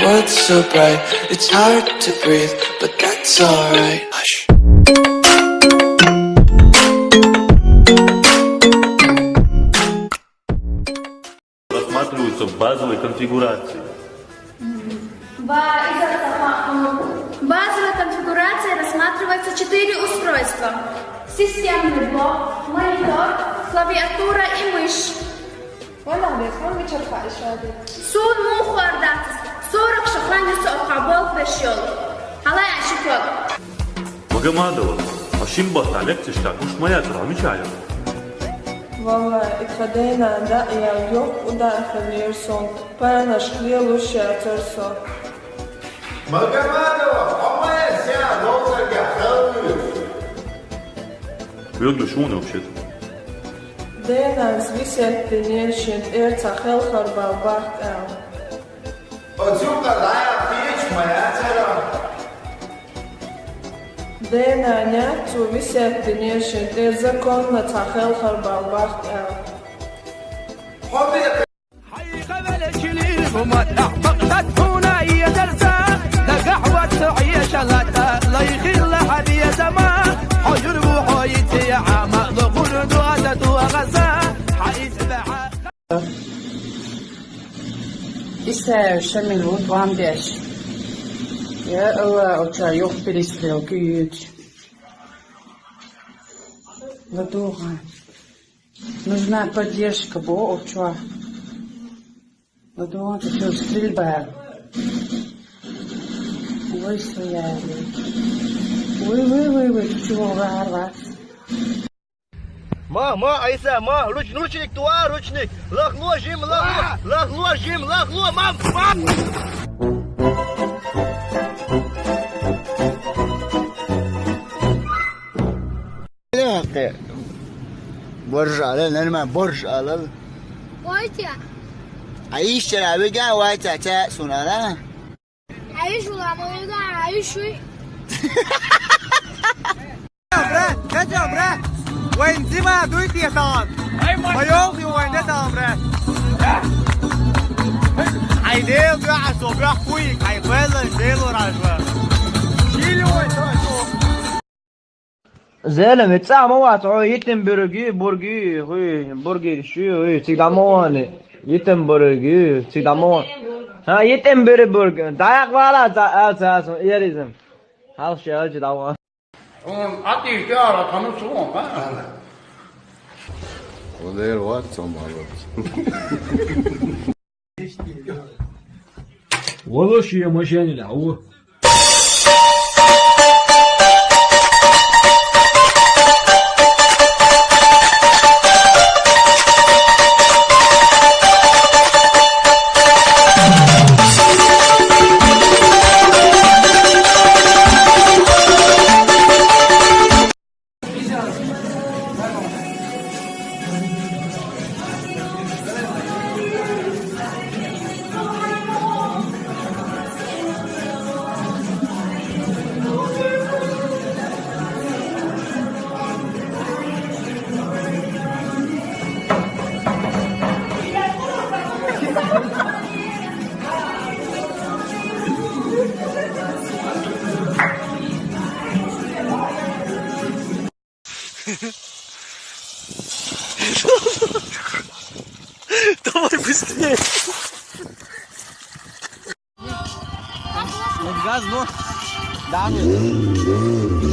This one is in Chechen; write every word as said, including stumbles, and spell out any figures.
World's so bright, it's hard to breathe, but that's alright. Hush. Рассматриваются базовые конфигурации. В базовой конфигурации рассматриваются четыре устройства. Системный блок, монитор, клавиатура и мышь. Валерий, хӀама мичара хаьа шоана? Суна муха хӀара дац, сурах ша хан ю со оха болх беш йолу. Хьала аьши ког. Магомадова, а шин баттахь лекцеш тӀехь гуш ма яцара, мичахь яра? Валлай, и тхан дена даа ял йоккха удар хилира сон, панаш лелуш яцара со. Магомадова, хьо ма эса, ловзарга халуьйту. Вегла шуна вообще-то. Денанас весет динера шен тӀера цхьа хелхар бала бахка аьлла. Оцу юкъа дӀаяхийча ма яцара. Денанна цо весет динера шен тӀера законна цхьа хелхар бала бахка аьлла. Хьо бекъа Хьайха велачуьра хӀума тӀехь бакъдатта хьуна эзар сан, дагахь вац хьо Ӏеша латта, лай хилла хьан безама, хьо юр ву хьо йицъяхьама, лохур ду аса догӀа сан, хьан иза баьхьа. Исаев Шамил ву тӀом беш. Я Алла, оцу чохь юха перестрелка юьйцу. ЛадугӀа. Нужна поддержка боху чохь. ЛадугӀа, чу стрельба. Вай, своя. Вай, вай, вай, вай, чу чуьра вахар вац. Ма, ма, Айса, ма, руч-, ручник, туа, ручник. Лахло, жим, лахло, лахло, жим, лахло, мам, мам. Боржа ала, нормально, боржа ала. Вайтя. А ишчара вига вайтя, цхьа суна ала? Айш ула ма вига, айш уй. Бра, катя, бра. Вайн зима дуй тетан. Моёл ю вайн детан, бра. Айдел бра, собрах куй, кай фэлэн, дело ражва. Шилю вайн то. Зелем, цӀа ма вац, хьо йитин буьрг ю, бург ю, хӀуй, бург ю, шу, хӀуй, цига дӀа ма вани. Йитин буьрг ю, цига дӀа ма вани. ХӀа, йитин буьрг, бург. ДӀаяккха вала, ца, а, ца, ца, эриза. Хьалш яьлча дӀа ван. Хьуна Ӏатийша ара, хьан цу ван, а? Валера вац, цо ма вац. Воло шен машенал хьу. Давай быстрее. Газ, ну. Да, ну.